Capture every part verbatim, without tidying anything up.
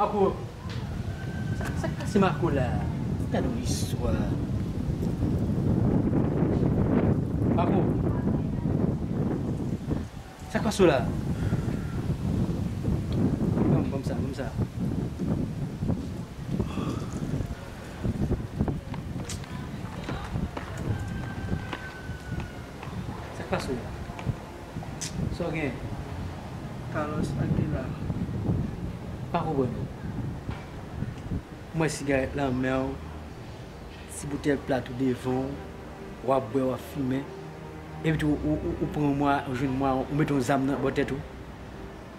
Mako. Sa, sa k pase Mako la? Gade yon istwa. Mako. Sa k pase w la? Ban m, ban m sa, ban m sa. Sa k pase w la? Sa w gen? Carlos, sa k gen la? Pa konprann ou. M wè sigarèt lan men w, ti boutèy plat ou devan w, w ap bwè, w ap fimen. Epi tou, ou, ou, ou pran mwa, ou jwenn mwa, ou mete yon zam nan bò tèt ou.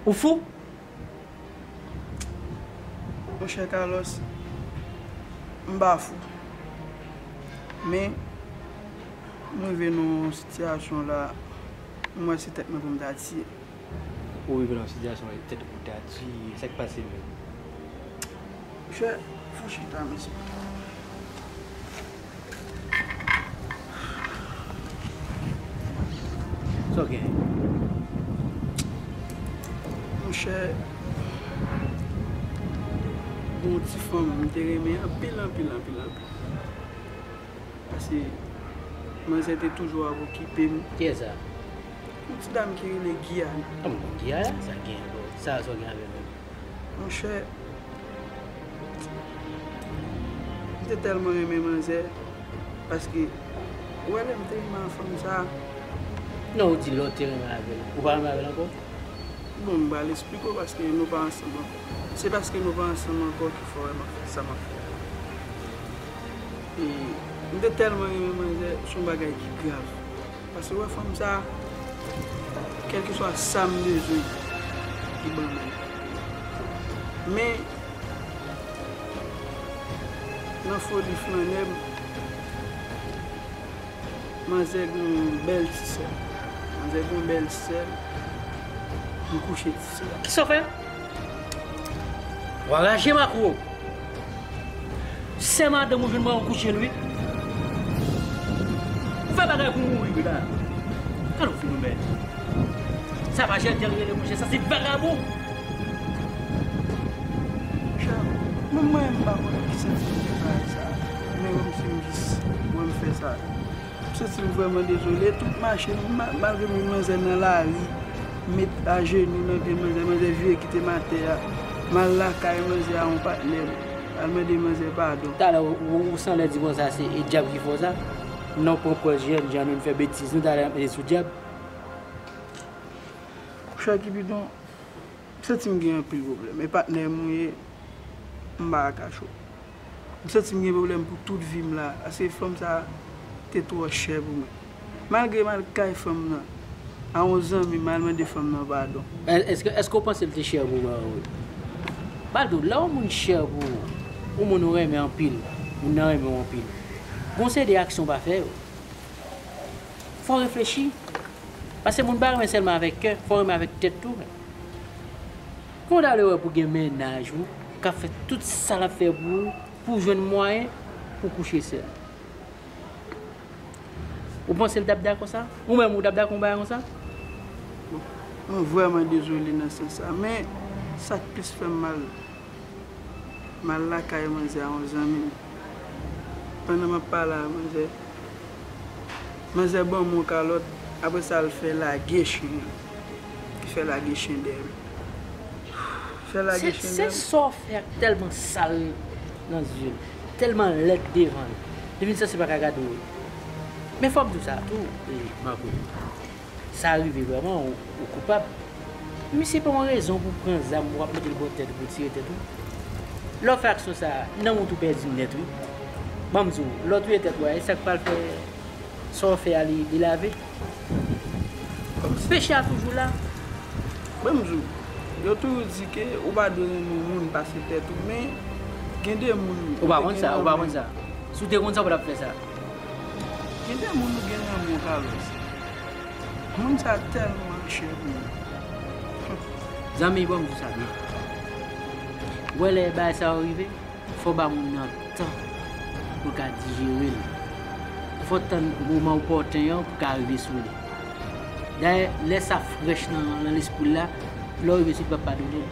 Ou fou? Monchè Carlos, m pa fou. Men, m rive nan yon sitiyasyon la, m wè se tèt mwen pou m ta tiye. Ou rive nan yon sitiyasyon la, tèt ou pou ta tiye, sa k pase menm? Monchè, fò chita m esplike w. Sa w gen? Monchè, gen yon ti fanm m te renmen anpil, anpil, anpil, anpil. Paske manzè te toujou ap okipe m. Kiyès sa? Yon ti dam ki rele Giya. Ah, bon, Giya, sa gen ankò? Sa, sa w gen avè l menm? Monchè, m te tèlman renmen manzè, paske, ou wè lè m te renmen ak fanm sa a. Non, ou di lè w te renmen avè l. Ou pa renmen avè l ankò? Bon, m pral esplike w paske nou pa ansanm ankò. Se paske nou pa ansanm ankò ki fè w wè m ap fè sa m ap fè a. E m te tèlman renmen manzè, se yon bagay ki grav. Paske w wè fanm sa a, kèlkeswa sa m bezwen, li ban mwen. Men, nan foli flannè m, manzè gen yon bèl ti sè. Manzè gen yon bèl ti sè. M kouche ti sè a. Kisa w fè? W anraje, Mako. Sè madanm ou jwenn mwen, ou kouche l, wi. Ou fè bagay pou mouri, wi, la. Gade yon fenomèn. Sa pa Jèryèl rele, monchè, sa se vagabon. Monchè, menm mwen, m pa konn ki santiman m te bay sa. Men kòmsi m jis, mwen, m fè sa. M santi m vrèman dezole. Tout mache m, ma-, malgre m wè manzè nan lari, m met ajenou nan pye manzè, manzè vire kite m atè a. M al lakay manzè a, yon patnè m, al mande manzè padon. Talè ou, ou, ou sanlè di konsa se, e dyab ki fè w sa? Non, pran pòz jèn jan nou fè betiz, nou talè n ap mete sou dyab. Monchè Kipidon, m santi m gen anpil pwoblèm. E patnè m ou ye, m pa ka kache w. M santi m gen pwoblèm pou tout vi m la, paske fanm sa a te twò chè pou mwen. Malgre m al kay fanm nan, a yon zanmi m, m al mande fanm nan padon. È-, èske, èske w panse l te chè pou mwen, wi? M pral di w, lè yon moun chè pou ou, yon moun ou renmen anpil, moun nan renmen w anpil, gon seri de aksyon w pa fè yo. Fò w reflechi. Paske moun pa renmen sèlman avèk kè, fò w renmen avèk tèt tou. Kòman w ta vle wè pou gen mennaj ou k ap fè tout sa l ap fè pou ou, pou w jwenn mwayen pou w kouche sè l? Ou panse l t ap dakò sa? Ou menm, ou t ap dakò yon bagay konsa? Bon, mwen vrèman dezole nan sans sa, men sa k plis fè m mal, m al lakay manzè a, yon zanmi m. Pandan m ap pale a manzè, manzè ban m yon kalòt, apre sa l fè lage chen an. Li fè lage chen dèyè m. Fè lage chen dèyè m. Se sa w fè a k tèlman sal nan zye l, tèlman lèd devan l. Li vin santi l pa ka gade w. Men fò m di w sa tou, e, Marco. Sa rive vrèman, ou, ou koupab. Misye pa yon rezon pou pran zam ou ap mete l bò tèt ou pou tire tèt ou. Lè w fè aksyon sa a, nanm ou tou pèdi nèt wi. Ban m di w, lè w touye tèt ou a, e sa k pral fè sa w fè a li, li lave. Peche a toujou la. Ban m di w, yo toujou di ke ou pa dwe renmen yon moun pase tèt ou, men gen de moun ou pa konn sa, ou pa konn sa. Si w te konn sa, ou pa t ap fè sa. Gen de moun ou gen nan men w, Carlos. Moun sa tèlman chè pou mwen. Zanmi, ban m di w sa byen. Ou wè lè bagay sa yo rive, fò w ba moun nan tan pou l ka dijere l. Fò w tann moman opòten an pou l ka rive sou li. Dayè, lè sa frèch nan, nan lespri l la, lè w rive sou li, l p ap padone l.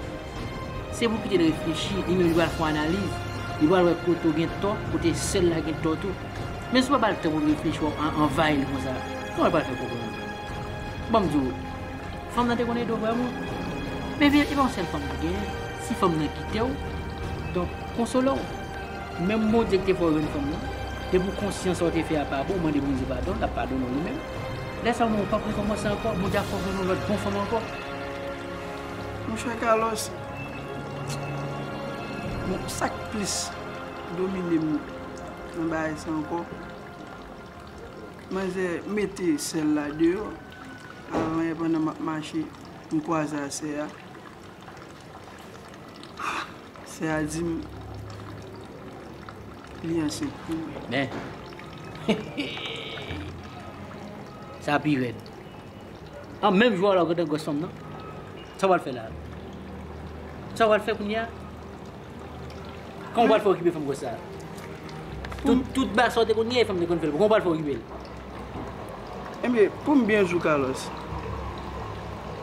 Se pou kite l reflechi, li menm li pral fè yon analiz, li pral wè kote w gen tò, kote sè l la gen tò tou. Men si w pa ba l tan pou l reflechi, w ap an- anvayi l konsa, kòman l pral fè konprann? Ban m di w, fanm nan te konn ede w vrèman. Men e pa yon sèl fanm li genyen. Si fanm nan kite w, donk, konsole w. Menm Bondye ki te fè w jwenn fanm nan, depi w konsyan sa w te fè a pa bon, w mande Bondye padon, l ap padone w li menm. Lè sa a, ou menm, ou p ap rekòmanse ankò, Bondye ap fè w jwenn yon lòt bon fanm ankò. Monchè Carlos, bon, sa k plis domine m nan bagay sa ankò, manzè mete sè l la deyò. Avan yè, pandan m ap mache, m kwaze a sè a. Sè a di m li ansent pou mwen. Men. Sa pi rèd. An menm jou a la w gentan gwòs fanm nan. Sa w pral fè la? Sa w pral fè kounye a? Kòman w pral fè okipe fanm gwòs sa? Tout, tout bagay sa w te konn gen, fanm te konn fè l. Kòman w pral fè okipe l? Ebyen, pou m byen di w, Carlos,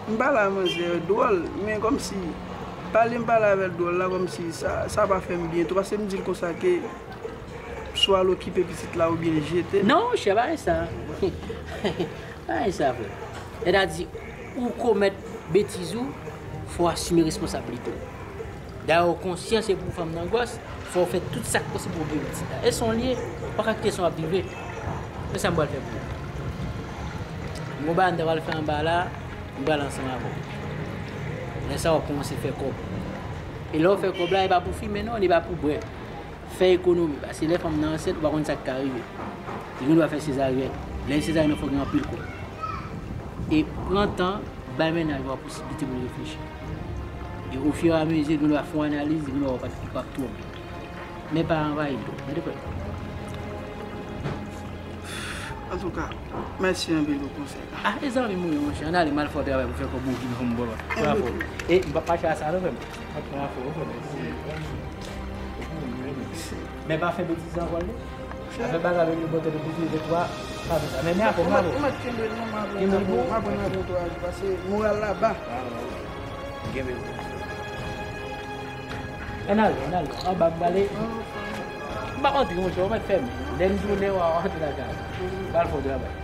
m pale a manzè dwòl, men kòmsi, pale m pale avè l dwòl la, kòmsi sa, sa pa fè m byen tou, paske m di l konsa ke swa l okipe pitit la oubyen l jete l. Non, monchè, pa gen sa. Pa gen sa, frè. Sètadi, ou komèt betiz ou, fò w asime responsablite w. Dayè, w konsyan se pou fanm nan gwòs, fò w fè tout sa k posib pou w gen pitit la. E se yon lye, ou pa ka kite se yon ap vive. Men sa m pral fè pou ou. M gon bagay m ta pral fè anba la, m pral ansanm avè w. Lè sa a, w ap kòmanse fè kòb. E lè w fè kòb la, e pa pou fimen non, li pa pou bwè. Fè ekonomi, paske lè fanm nan ansent, ou pa konn sa k ka rive. Li gen dwa fè sezaryèn. Lè sezaryèn nan fè w gen anpil kòb. E pran tan, bay mennaj ou a posiblite pou l reflechi. E ofiramezi, li gen dwa fè yon analiz, li gen dwa wè w p ap twonpe. Men pa anvayi l tou. Mete frè. Antouka, mèsi anpil pou konsèy la. Ah, e zanmi m ou ye, monchè. Ann ale, m al fè yon travay pou fè kòb, okipe fanm m bò la. Bravo. E m p ap mache a sa non, frè m. Mwen pran afè w, frè m. Men pa fè betiz ankò, non. Afè bagay yo, yo pote de bouti, de twa, pa fè sa. Men, men afè w, bravo. Ou mèt kenbe l, non, m aprann avè w, m aprann avè w tou, paske moral la ba. Kenbe l. Ann ale, ann ale. Anba m prale. M p ap antre, monchè, ou mèt fèmen. Lè m tounen, w a antre lakay. M pral fè yon travay.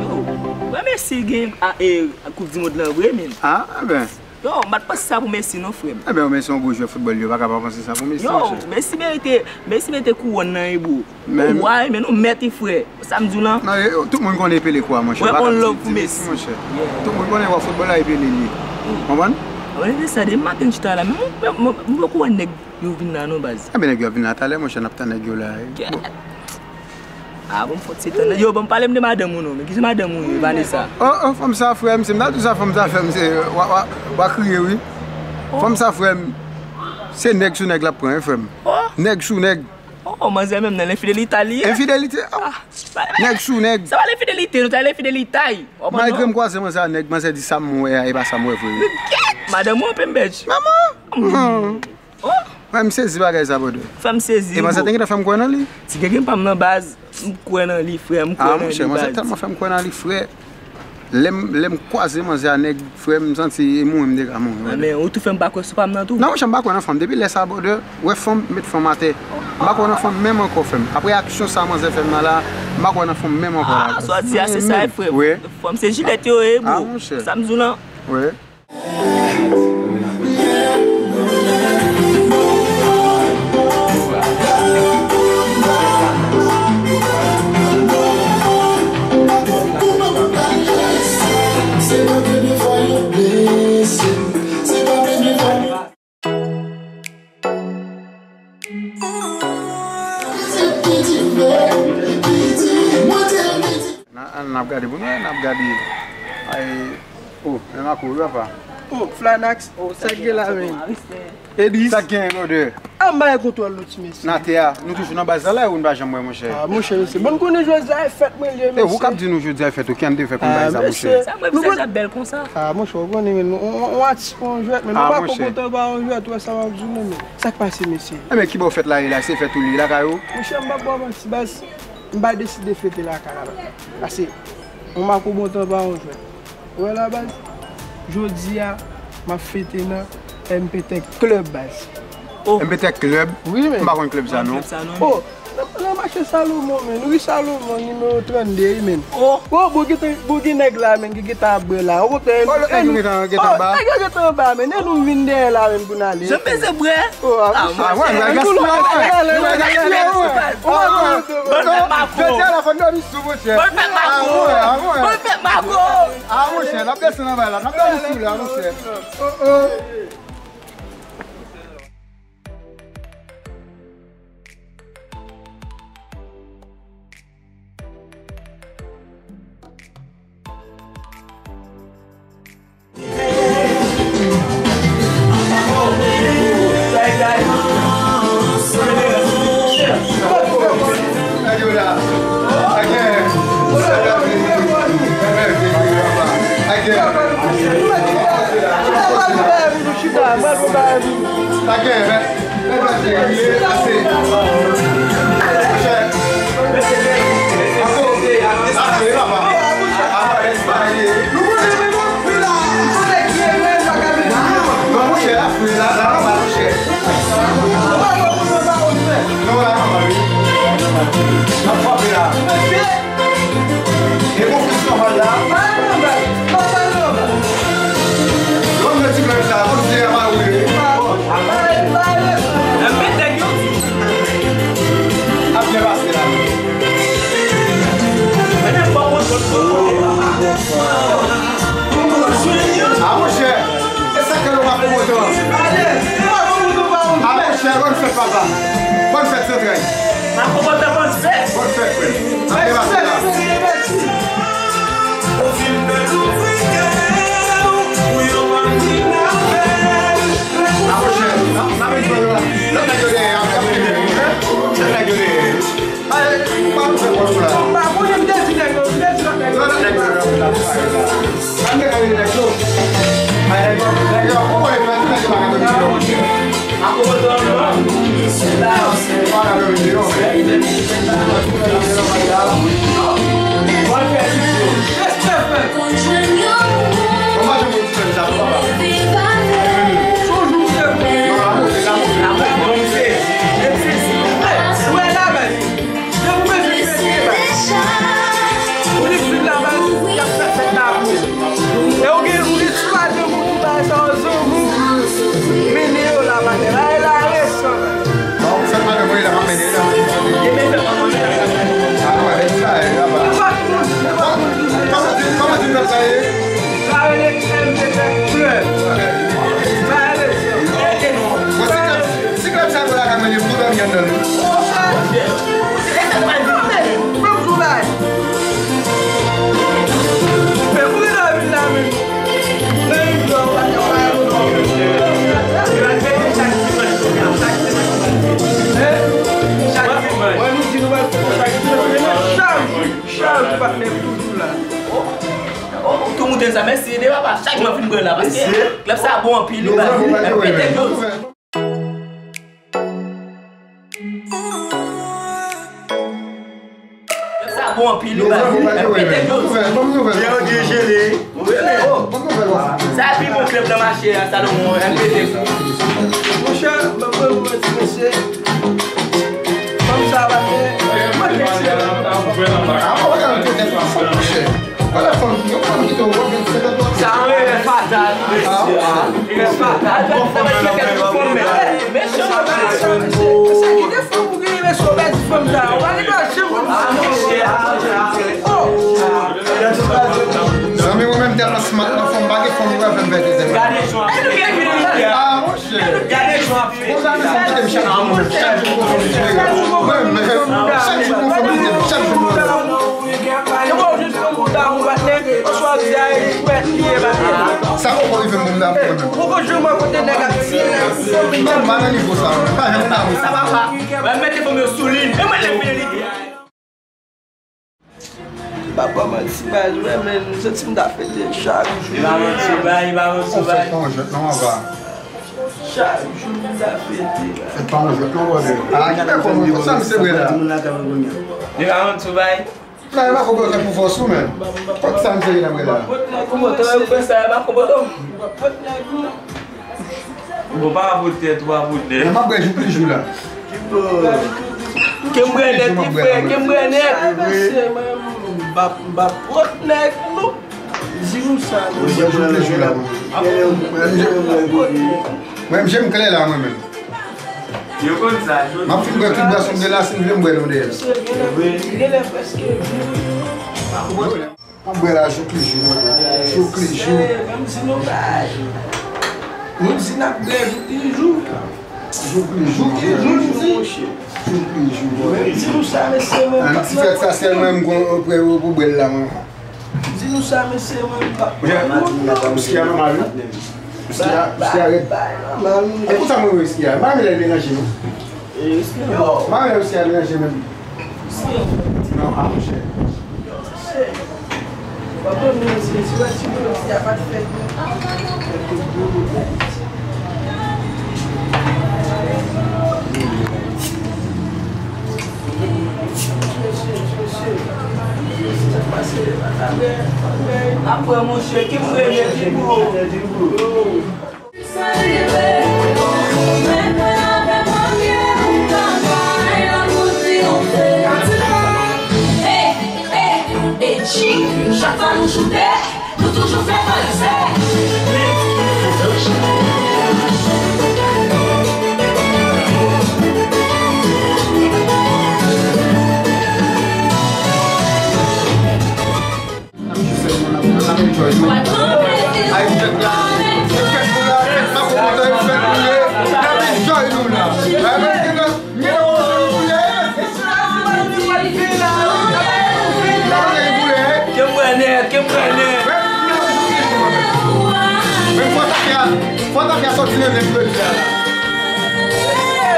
Yo, wè Messi gen a, e, Koup di Mond lan vre, men. Ah, enben. Yo, m pa t panse sa pou Messi non, frè m. Enben, Messi yon gwo jwè foutbòl, yo pa ka pa panse sa pou Messi, monchè. Yo, Messi merite, Messi merite kouwòn nan, e bro. Men ou wa, men ou mèt, e frè. Sa m di w lan. Non, e, tout moun konnen Pele kwa, monchè. Wè, on love pou Messi, monchè. Tout moun konnen wè foutbòl la, e Pele li ye. Konprann? Wè, se sa, de maten m chita la, men m, m, m, m poko wè nèg yo vin la non, baz. Enben, nèg yo ap vin la talè, monchè, n ap tann nèg yo la. Ah, bon, m fòk se tann. Yo, bon, pale m de madanm ou non, men ki se madanm ou ye, Vanessa? Oh, oh, fanm sa, frè m, se m ta di w sa, fanm sa, frè m, se, wa, wa, wa kriye, wi. Fanm sa, frè m, se nèg sou nèg l ap pran, wi, frè m. Nèg sou nèg. Oh, manzè menm nan lenfidelite li ye. Enfidelite? Ah, nèg sou nèg. Sa pa lenfidelite, non, sa lenfidelite. Malgre m kwaze manzè a nèg, manzè di sa m wè a, e pa sa m wè vre. Madanm ou anpe m bèt. Manman! Mwen, m sezi bagay sa, brother. Fè m sezi. E manzè te gentan fè m kwè nan li. Ti gege pa m nan baz, m kwè nan li, frè, m kwè nan li, baz. Ah, monchè, manzè tèlman fè m kwè nan li, frè. Lè m, lè m kwaze manzè a nèg, frè, m santi e mouri m te ka mouri, brother. Men ou tou fè m pa kwè sou pa m nan tou. Non, monchè, m pa kwè nan fanm. Depi lè sa, brother, wè fanm, met fanm atè. M pa kwè nan fanm menm ankò, frè m. Apre aksyon sa manzè fè m nan la, m pa kwè nan fanm menm ankò la. Ah, sa w di a, se sa, frè. Wi. Fanm se jilèt yo ye, bro. Ah, monchè. Sa m di w lan. Wi. N a, n ap gade pou nou wè, n ap gade. Ay, oh, men Marco, wi, papa. Oh, Flanax, oh, sa k gen la, men? Edis. Sa k gen, brother? A, m pa gen kontwòl non, ti mesye. Nan tè a, nou toujou nan baz la, la, ou n pa janm wè, monchè. A, monchè, mesye. Bon, n konnen jodi a e fèt mwen li ye, mesye. E ou k ap di nou jodi a e fèt ou, ki an te fè konn bagay sa, monchè? Sa vre, misye ap bèl konsa. A, monchè, ou konnen, men, on, on, on atis pa on jwèt, men, ou pa konprann pa on jwèt, ou wè sa m ap di w, men. Sa k pase, mesye? Enben, ki bò fèt la ye la? Se fèt ou li ye lakay ou? Monchè, m p ap ba w manti, baz. M pa deside fete lakay la, baz. Pase, on mako bon tan pa on jwèt. Ou wè la, baz? Jodi a, m ap fete nan M P Tech Club, baz. M P Tech Club? Wi, men. M pa konn klèb sa, non. Oh, nan, nan mache Salomon, men. Wi, Salomon, nimewo trannde, wi, men. Oh, bon, gen, bon, gen nèg la, men, ki gentan ap bwè la. Ou konprann? Oh, lòt nèg yo gentan, gentan anba. Nèg yo gentan anba, men. E nou vin dèyè la, men, pou n ale. Jan m bezwen bwè. Oh, a, monchè. Bon, fè mako. Bon, fè mako. Bon, fè mako. A, monchè, n ap desann anba la. N ap desann sou la, monchè. Oh, oh. A, monchè, e sa k fè nou pa kontan. A, monchè, bòn fèt, papa. Bòn fèt, zantray. Bòn fèt, frè. Ap devase la. A, monchè, n ap, n ap enjoy la. Lòt nèg yo dèyè, ap, ap filme nou, wi. Lòt nèg yo dèyè. Depi w bezwen fete, baz. Ou li fin la, baz, y ap fè fèt la pou ou. E ou gen, ou gen twa de moun ki bay sa yo zanmi. Mennen yo la, patnè. Bagay la resan, baz. Bon, fèt madanm mwen la, m ap mennen la. Demen fèt madanm mwen la. A, wè, e sa, e la, baz. Nenpòt moun, nenpòt moun ki vle. Kòman ti, kòman ti fèt sa ye? Sa rele M P Tech Club. Sa rele, ede nou. Bon, se klèb, se klèb sa yo la ka mennen m tou dòmi anndan l. Monchè, e se pa di, men, men m sou la. Men pou li nan vil la menm. Nan vil la, ou pa gen bagay pou nou. Chak dimanch, chak dimanch. Hein? Chak dimanch. Wè, nou di nou pral fè chak dimanch, men chak jou, chak jou, patnè, toujou la. Oh, tou moute sa, mèsi, ede papa. Chak jou m ap vin bwè la, paske klèb sa bon anpil, wi, baz. Mèt pete dlo. Klèb sa bon anpil, wi, baz. Mèt pete dlo. Jere, jere. Sa pi bon klèb nan mache a, Salomon, M P T. Monchè, mwen, mwen, mwen, ti mesye. Fanm sa pa gen, pa gen ti. A, mwen, mwen, mwen, mwen, monchè. Wala fanm, yon fanm kite w, w ap jwenn senkant dola. Sa yon erè fatal, mesye. Erè fatal. Sa va fè kèk fanm, men. Mechan, mesye. Sa ki gen fanm ou gen, mesye, w pèdi fanm sa. Ou pa gen dwa janm wè fanm. Oh. Zanmi, mwen menm tèlman smart nan fanm, pa gen fanm ki pral fè m pèdi tèt. Gade jan. Ah, monchè. Gade jan ap fè. Bon, sa, nou fè m kite m chak jou, chak jou, bon, fanm, chak jou, bon, fanm, chak jou, bon, fanm, chak fanm. Sa Poko rive moun la pou mwen. Poko jwenn mwen kote nèg ap tiye nèg pou fanmi. Non, m pa nan nivo sa. M pa janm nan nivo sa. Sa papa. Mwen mete fanmi yo sou li. E mwen lè fidelite. M pa ba manti, baz, wè, men m santi m ta fete chak jou. Li pa manti bay, li pa manti bay. Fèt pa yon jwèt non, anba. Chak jou m ta fete. Fèt pa yon jwèt non, brother. A, ki bèl kòman, fèt sa m se vre la. Li pa manti bay. La, e pa konprann pou fòs ou menm. Kot sa m sere nan brè la? Kòman ou fè sa, e pa konprann. Bon, pa pou tèt, pa pou tèt. Men m ap bwè jou pi jou la. Ke m bwè nèt, wi, frè, ke m bwè nèt. M ap, m ap pot nèg, non. Di nou sa, non. M ap bwè jou pi jou la, mwen. Mwen, m je m klè la, mwen menm. Yo konn sa, yo. M ap fin bwè tout bwason m gen la, si m vle m bwè non dèyè. Misye genlè, genlè prèske vini. M ap bwè la jouk li jou, mwen. Jouk li jou. Mesye, menm si nou bay. Nou di n ap bwè jouk li jou. Jouk li jou, jouk li jou, monchè. Jouk li jou, mwen. Menm di nou sa, mesye, mwen. An ti fèt sa sèlman m gon prè pou bwè l la, mwen. Di nou sa, mesye, mwen pa. Whisky a nòmal, wi. Whisky a, whisky a rèd. Bay nòmal, wi. E pou sa mwen wè whisky a. M pa renmen lè l melanje, non. E whisky a bon. M pa renmen lè whisky a melanje menm. Whisky a bon. Non, a monchè. Yo, se. W ap ban mwen whisky, si w wè ti boulon, whisky a pa t fèt, non. Fèt tout boulon. Apre, monchè, ke m rele ti bro. Hey, hey, hey, chak fwa nou choute, nou toujou fè panse. N ap enjoy nou. Ay, fèt la. Fèt nou la. N ap kontan fèt nou ye. N ap enjoy nou la. Ay, men gen nan, gen nan, gen nan. Ke m wè nèt, ke m wè nèt. Men fò tafya, fò tafya sòti nan nèt jodi a la.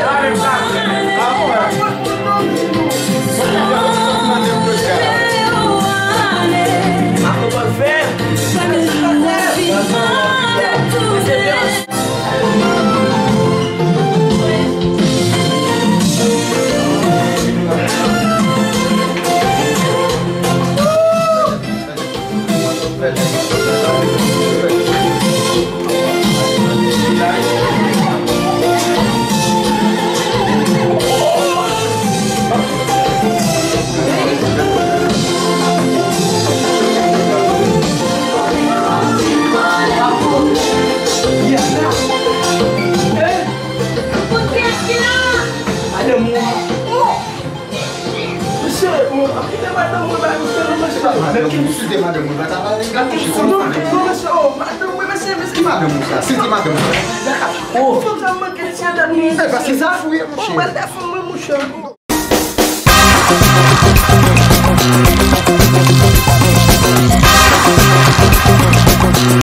Pa menm sa. Pa menm sa. Fò tafya sòti nan nèt jodi a la. Ako pa fè. Madanm ou. Mesye, bon, kite madanm mwen ba nou fè nou mesye. Madanm ou, si se te madanm mwen, pa ta pale, gade mesye, oh, madanm mwen, mesye, mesye. Ki madanm ou sa? Si se te madanm mwen. Oh. Fòk sa manke ti adan nou. Eh, paske sa fou ye, monchè. Oh, mwen ta fou, mwen, monchè.